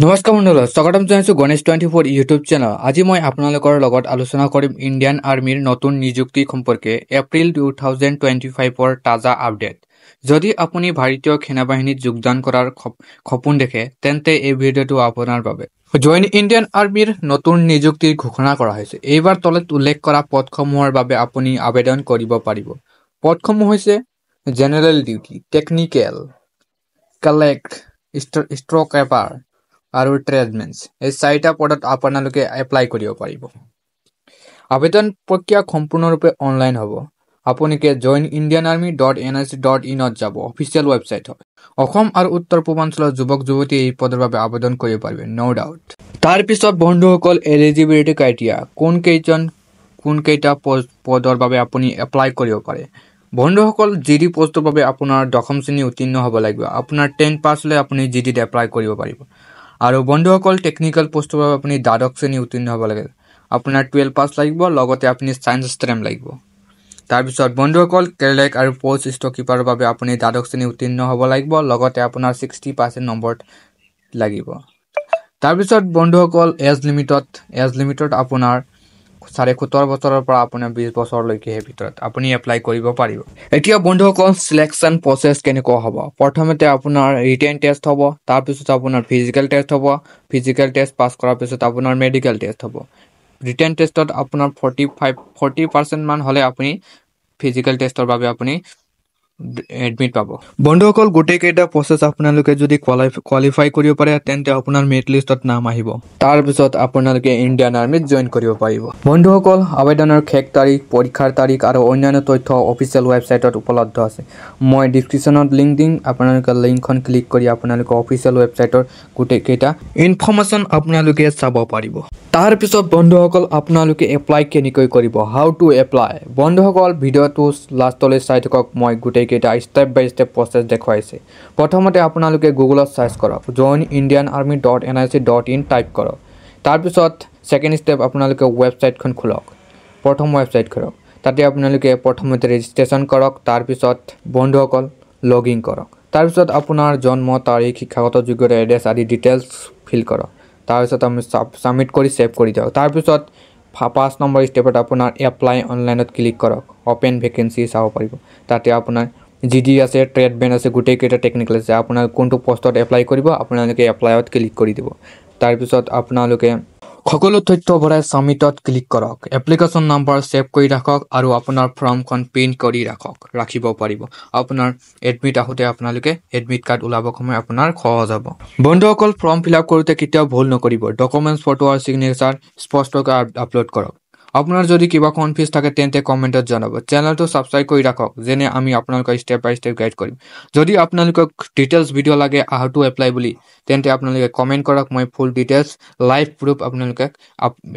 নমস্কাৰ বন্ধুসকল, স্বাগতম জনাইছোঁ গণেশ 24 ইউটিউব চেনেল। আজি মই আপোনালোকৰ লগত আলোচনা কৰিম ইণ্ডিয়ান আৰ্মীৰ নতুন নিযুক্তি সম্পৰ্কে এপ্ৰিল 2025ৰ তাজা আপডেট। যদি আপুনি ভাৰতীয় সেনাবাহিনীত যোগদান কৰাৰ সপোন দেখে, তেন্তে এই ভিডিঅ'টো আপোনাৰ বাবে। জইন ইণ্ডিয়ান আৰ্মীৰ নতুন নিযুক্তিৰ ঘোষণা কৰা হৈছে। এইবাৰ তলত উল্লেখ কৰা পদসমূহৰ বাবে আপুনি আবেদন কৰিব পাৰিব। পদসমূহ হৈছে general duty, technical, clerk, storekeeper আৰু ট্ৰেডমেন। এই চাৰিটা পদত আপোনালোকে এপ্লাই কৰিব পাৰিব। আবেদন প্ৰক্ৰিয়া সম্পূৰ্ণৰূপে অনলাইন হ'ব। আপোনালোকে joinindianarmy.nic.inত যাব, অফিচিয়েল ৱেবছাইট হয়। অসম আৰু উত্তৰ পূৰ্বাঞ্চলৰ যুৱক যুৱতীয়ে এই পদৰ বাবে আবেদন কৰিব পাৰিব, ন' ডাউট। তাৰপিছত বন্ধুসকল, এলিজিবিলিটি ক্ৰাইটেৰিয়া, কোন কেইজন কোনকেইটা পদৰ বাবে আপুনি এপ্লাই কৰিব পাৰে? বন্ধুসকল, জি ডি পষ্টৰ বাবে আপোনাৰ দশম শ্ৰেণী উত্তীৰ্ণ হ'ব লাগিব। আপোনাৰ 10 পাছ হ'লে আপুনি জি ডিত এপ্লাই কৰিব পাৰিব। আৰু বন্ধুসকল, টেকনিকেল পষ্টৰ বাবে আপুনি দ্বাদশ শ্ৰেণী উত্তীৰ্ণ হ'ব লাগে। আপোনাৰ 12 পাছ লাগিব, লগতে আপুনি ছায়েন্স ষ্ট্ৰীম লাগিব। তাৰপিছত বন্ধুসকল, ক্লাৰ্ক আৰু পষ্ট ষ্ট'ৰকিপাৰৰ বাবে আপুনি দ্বাদশ শ্ৰেণী উত্তীৰ্ণ হ'ব লাগিব, লগতে আপোনাৰ 60% নম্বৰ লাগিব। তাৰপিছত বন্ধুসকল, এজ লিমিটত আপোনাৰ 17.5 বছৰৰ পৰা আপোনাৰ 20 বছৰলৈকে, সেই ভিতৰত আপুনি এপ্লাই কৰিব পাৰিব। এতিয়া বন্ধুসকল, চিলেকশ্যন প্ৰচেছ কেনেকুৱা হ'ব? প্ৰথমতে আপোনাৰ ৰিটেন টেষ্ট হ'ব, তাৰপিছত আপোনাৰ ফিজিকেল টেষ্ট হ'ব। ফিজিকেল টেষ্ট পাছ কৰাৰ পিছত আপোনাৰ মেডিকেল টেষ্ট হ'ব। ৰিটেন টেষ্টত আপোনাৰ 45, 40%মান হ'লে আপুনি ফিজিকেল টেষ্টৰ বাবে আপুনি এডমিট পাব। বন্ধুসকল, গোটেইকেইটা প্ৰচেছ আপোনালোকে যদি কোৱালিফাই কৰিব পাৰে, তেন্তে আপোনাৰ মেৰিট লিষ্টত নাম আহিব। তাৰপিছত আপোনালোকে ইণ্ডিয়ান আৰ্মিত জইন কৰিব পাৰিব। বন্ধুসকল, আবেদনৰ শেষ তাৰিখ, পৰীক্ষাৰ তাৰিখ আৰু অন্যান্য তথ্য অফিচিয়েল ৱেবছাইটত উপলব্ধ আছে। মই ডিছক্ৰিপশ্যনত লিংক দিম। আপোনালোকে লিংকখন ক্লিক কৰি আপোনালোকে অফিচিয়েল ৱেবছাইটৰ গোটেইকেইটা ইনফৰ্মেশ্যন আপোনালোকে চাব পাৰিব। তাৰপিছত বন্ধুসকল, আপোনালোকে এপ্লাই কেনেকৈ কৰিব, how to apply? বন্ধুসকল, ভিডিঅ'টো লাষ্টলৈ চাই থাকক। মই গোটেইকেইটা ষ্টেপ বাই ষ্টেপ প্ৰচেছ দেখুৱাইছে। প্ৰথমতে আপোনালোকে গুগলত চাৰ্চ কৰক, joinindianarmy.nic.in type কৰক। তাৰপিছত ছেকেণ্ড ষ্টেপ, আপোনালোকে ৱেবছাইটখন খোলক। প্ৰথম ৱেবছাইট খোলক। তাতে আপোনালোকে প্ৰথমতে ৰেজিষ্ট্ৰেশ্যন কৰক। তাৰপিছত বন্ধুসকল, লগ ইন কৰক। তাৰপিছত আপোনাৰ জন্ম তাৰিখ, শিক্ষাগত যোগ্যতা, এড্ৰেছ আদি ডিটেইলছ ফিল কৰক। তাৰপিছত আমি ছাবমিট কৰি ছেভ কৰি দিয়ক। তাৰপিছত 5 নম্বৰ ষ্টেপত আপোনাৰ এপ্লাই অনলাইনত ক্লিক কৰক। অ'পেন ভেকেঞ্চি চাব পাৰিব। তাতে আপোনাৰ জি ডি আছে, ট্ৰেডমেন আছে, গোটেইকেইটা টেকনিকেল আছে। আপোনাৰ কোনটো পষ্টত এপ্লাই কৰিব, আপোনালোকে এপ্লাইত ক্লিক কৰি দিব। তাৰপিছত আপোনালোকে সকলো তথ্য ভৰাই ছাবমিটত ক্লিক কৰক। এপ্লিকেশ্যন নাম্বাৰ ছেভ কৰি ৰাখক আৰু আপোনাৰ ফৰ্মখন প্ৰিণ্ট কৰি ৰাখক, ৰাখিব পাৰিব। আপোনাৰ এডমিট আহোঁতে আপোনালোকে এডমিট কাৰ্ড ওলাব সময় আপোনাৰ সহজ হ'ব। বন্ধুসকল, ফৰ্ম ফিল আপ কৰোঁতে কেতিয়াও ভুল নকৰিব। ডকুমেণ্টছ, ফটো আৰু ছিগনেচাৰ স্পষ্টকৈ আপলোড কৰক। আপোনাৰ যদি কিবা কনফিউজ থাকে, তেন্তে কমেণ্টত জনাব। চেনেলটো ছাবস্ক্ৰাইব কৰি ৰাখক, যেনে আমি আপোনালোকক ষ্টেপ বাই ষ্টেপ গাইড কৰিম। যদি আপোনালোকক ডিটেইলছ ভিডিঅ' লাগে how to apply বুলি, তেন্তে আপোনালোকে কমেণ্ট কৰক। মই ফুল ডিটেইলছ, লাইভ প্ৰুফ আপোনালোকে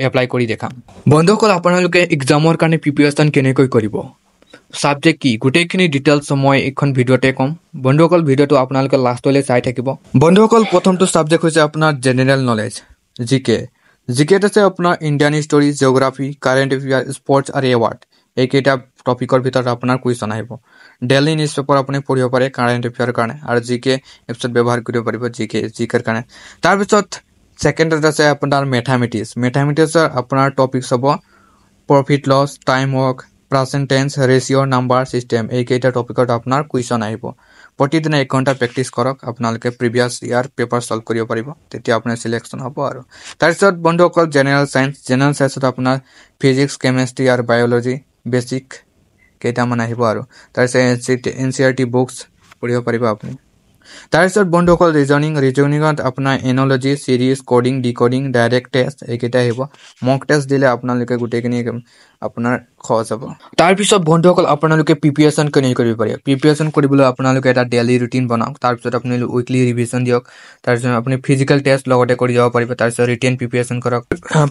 এপ্লাই কৰি দেখাম। বন্ধুসকল, আপোনালোকে এক্সামৰ কাৰণে প্ৰিপেৰেশ্যন কেনেকৈ কৰিব, ছাবজেক্ট কি, গোটেইখিনি ডিটেইলছ মই এইখন ভিডিঅ'তে ক'ম। বন্ধুসকল, ভিডিঅ'টো আপোনালোকে লাষ্টলৈ চাই থাকিব। বন্ধুসকল, প্ৰথমটো ছাবজেক্ট হৈছে আপোনাৰ জেনেৰেল নলেজ, জি কে। জি কেত আছে আপোনাৰ Indian history, geography, current affair, sports আৰু এৱাৰ্ড। এইকেইটা টপিকৰ ভিতৰত আপোনাৰ কুৱেশ্যন আহিব। ডেইলি নিউজ পেপাৰ আপুনি পঢ়িব পাৰে কাৰেণ্ট এফেয়াৰৰ কাৰণে আৰু জি কে এপছত ব্যৱহাৰ কৰিব পাৰিব জি কেৰ কাৰণে। তাৰপিছত ছেকেণ্ডত আছে আপোনাৰ মেথামেটিক্স। মেথামেটিক্সৰ আপোনাৰ টপিকছ হ'ব profit, loss, time, work, percentage, ratio, number system. এইকেইটা টপিকত আপোনাৰ কুৱেশ্যন আহিব। প্ৰতিদিনে এক ঘণ্টা প্ৰেক্টিছ কৰক। আপোনালোকে প্ৰিভিয়াছ ইয়াৰ পেপাৰ ছল্ভ কৰিব পাৰিব, তেতিয়া আপোনাৰ চিলেকশ্যন হ'ব। আৰু তাৰপিছত বন্ধুসকল, জেনেৰেল চায়েন্স। জেনেৰেল চায়েন্সত আপোনাৰ ফিজিক্স, কেমেষ্ট্ৰি আৰু বায়'লজি বেছিক কেইটামান আহিব। আৰু তাৰপিছত N C R T books পঢ়িব পাৰিব আপুনি। তাৰপিছত বন্ধুসকল, ৰিজনিং। ৰিজনিঙত আপোনাৰ analogy, series, coding, decoding, direct test এইকেইটা আহিব। মক টেষ্ট দিলে আপোনালোকে গোটেইখিনি আপোনাৰ সহজ হ'ব। তাৰপিছত বন্ধুসকল, আপোনালোকে প্ৰিপেৰেশ্যন কেনেকৈ কৰিব পাৰিব? প্ৰিপেৰেশ্যন কৰিবলৈ আপোনালোকে এটা ডেইলি ৰুটিন বনাওক। তাৰপিছত আপুনি উইকলি ৰিভিশ্যন দিয়ক। তাৰপিছত আপুনি ফিজিকেল টেষ্ট লগতে কৰি যাব পাৰিব। তাৰপিছত ৰিটেন প্ৰিপেৰেশ্যন কৰক।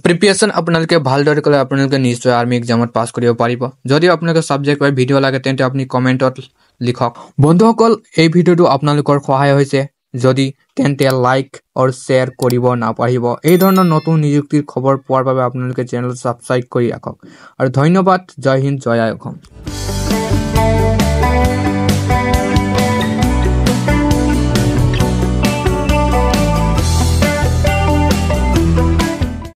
প্ৰিপেৰেশ্যন আপোনালোকে ভালদৰে কৰিলে আপোনালোকে নিশ্চয় আৰ্মি এক্সামত পাছ কৰিব পাৰিব। যদি আপোনালোকে ছাবজেক্ট ৱাইজ ভিডিঅ' লাগে, তেন্তে আপুনি কমেণ্টত লিখক। বন্ধুসকল, এই ভিডিঅ'টো আপোনালোকৰ সহায় হৈছে যদি, তেন্তে লাইক আৰু শ্বেয়াৰ কৰিব নাপাহৰিব। এই ধৰণৰ নতুন নিযুক্তিৰ খবৰ পোৱাৰ বাবে আপোনালোকে চেনেলটো ছাবস্ক্ৰাইব কৰি ৰাখক। আৰু ধন্যবাদ। জয় হিন্দ, জয় আই অসম।